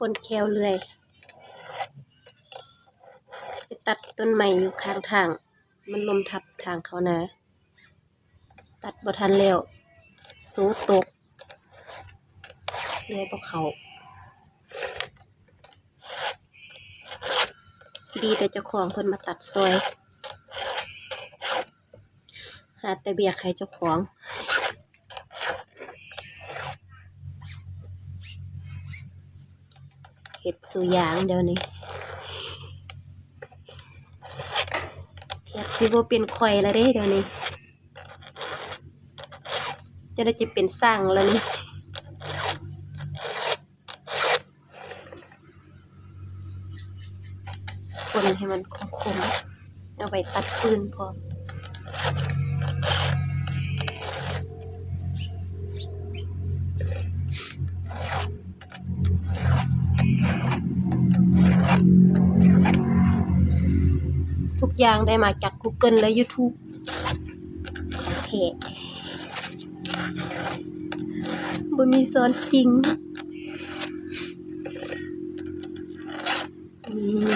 ປົນແຂ້ວເລື່ອຍ ໄປຕັດຕົ້ນໄມ້ຢູ່ຂ້າງທາງ ມັນລົ້ມທັບທາງເຂົ້ານາ ຕັດບໍ່ທັນແລ້ວ ໂຊຕົກ ເລື່ອຍບໍ່ເຂົ້າ. ດີແຕ່ເຈົ້າຂອງເພິ່ນມາຕັດຊ່ອຍ ຫາແຕ່ວຽກໃຫ້ເຈົ້າຂອງ ເຮັດສູ່ຢ່າງດຽວນີ້ ແທບຊິບໍ່ເປັນຂ້ອຍລະເດ້ດຽວນີ້ ຈັ່ງໃດຈະເປັນຊ່າງລະນີ້. ຄົນໃຫ້ມັນຄົມໆ ເອົາໄວ້ຕັດຟືນພ້ອມ ທຸກຢ່າງໄດ້ມາຈາກ Google ແລະ YouTube ຂອງແທ້ ບໍ່ມີສອນຈິງ.